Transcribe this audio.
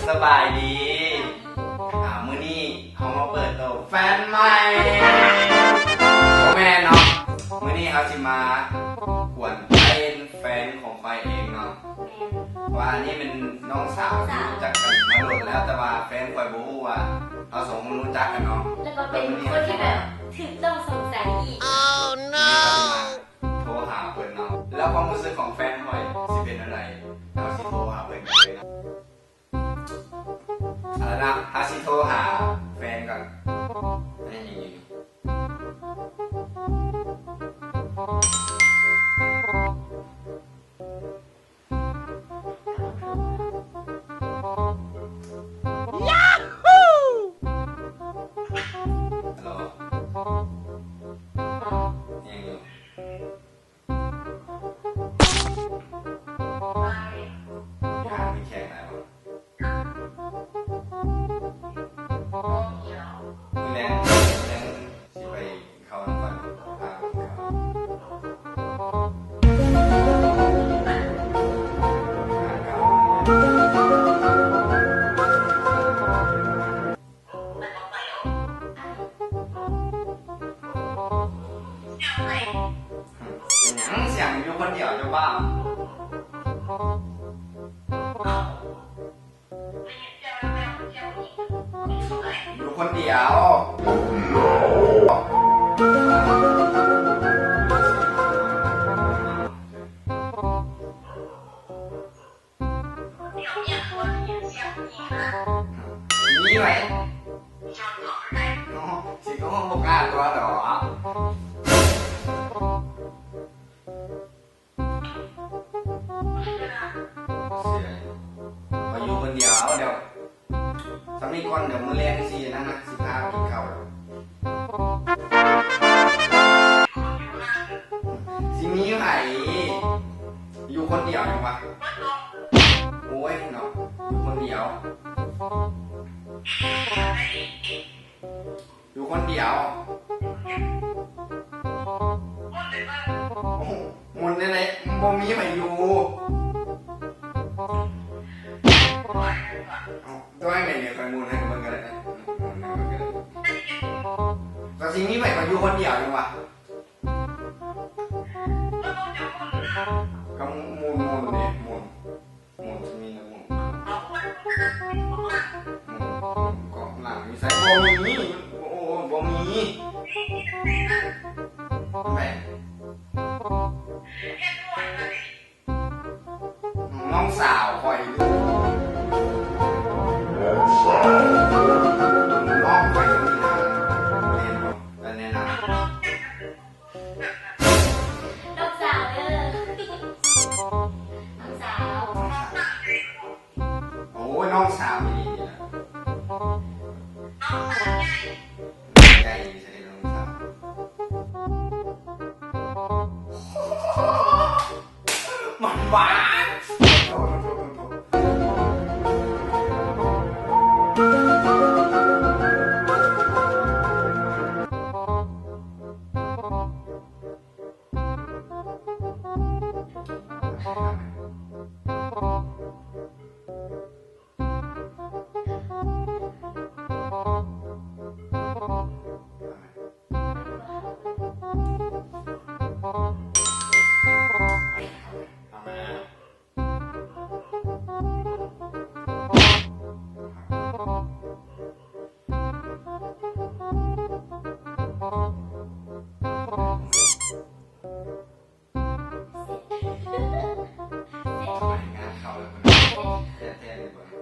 ສະບາຍດີ ອ່າ ມື້ນີ້ເຮົາມາເປີດໂຕແຟນໃໝ່ ບໍ່ແມ່ນເນາະ ມື້ນີ້ເຮົາຊິມາກວນໄພແຟນຂອງຂ້ອຍເອງເນາະ ແມ່ນ ວ່າອັນນີ້ແມ່ນນ້ອງສາວທີ່ຮູ້ຈັກກັນມາດົນແລ້ວ ແຕ່ວ່າແຟນຂ້ອຍບໍ່ຮູ້ວ່າເຮົາສອງຄົນຮູ້ຈັກກັນເນາະ ແລ້ວກໍເປັນຄົນທີ່ແບບຖືກຕ້ອງສົງໄສອີກ ໂທຫາເພິ່ນເນາະ ແລ້ວຄວາມຮູ້ສຶກຂອງແຟນຂ້ອຍຊິເປັນແນວໃດ ເຮົາຊິໂທຫາເພິ່ນເລີຍເນາະ ເອົາລະນະ ເຮົາຊິໂທຫາແຟນກ່ອນ ມື້ແລງ ມື້ແລງຊິໄປ ເຂົ້ານຳກັນ ພາໄປກິນເຂົ້າ ເປັນຫຍັງ ສຽງຢູ່ຄົນດຽວ ເຈົ້າບ້າ. ຢູ່ຄົນດຽວ ມີໄຫວ ເນາະ ຊິກໍບໍ່ກ້າຕົວະດອກ. ເຊື່ອ ຂ້ອຍຢູ່ຄົນດຽວ ດຽວ ສ່ຳນີ້ກ່ອນ ດຽວມື້ແລງຊິນັ້ນນະ ຊິພາໄປກິນເຂົ້າ ຊິມີໃຜ ຢູ່ຄົນດຽວຫຍັງວະ ໂອ້ຍເນາະ ຢູ່ຄົນດຽວ. ຢູ່ຄົນດຽວ ໂອ້ໂຫ ມົນແນວໃດ ບໍ່ມີໃຜຢູ່ ເອົ້າ ຕົວໃດນີ້ ຂ້ອຍມົນໃຫ້ເບິ່ງກໍໄດ້ ມົນໃຫ້ເບິ່ງກໍໄດ້ ກໍຊິມີໃຜ ຂ້ອຍຢູ່ຄົນດຽວຈັ່ງຫວະ ກໍມົນ ມົນເດ້ ມົນ. ໝູນມີນະໝູນ ໝູນ ໝູນເກາະຫຼັງຢູ່ໃສ? ບໍ່ມີ ໂອ້ ບໍ່ມີ ແມ່ນ ນ້ອງສາວຂ້ອຍ ນ້ອງສາວ ນ້ອງຂ້ອຍນີ້ນະ ເຫັນບໍ່? ແມ່ນແນະນະ. ນ້ອງສາວເດີ ນ້ອງສາວ ໂອ້ຍ ນ້ອງສາວອີ່ຫຼີນີ້ນະ ນ້ອງສາວໃຫຍ່ ໃຫຍ່ໃສ່ນ້ອງສາວ ມັນຫວານ. ງານເຂົ້າແລ້ວ ແທ້ໆ ເລີຍບໍ່?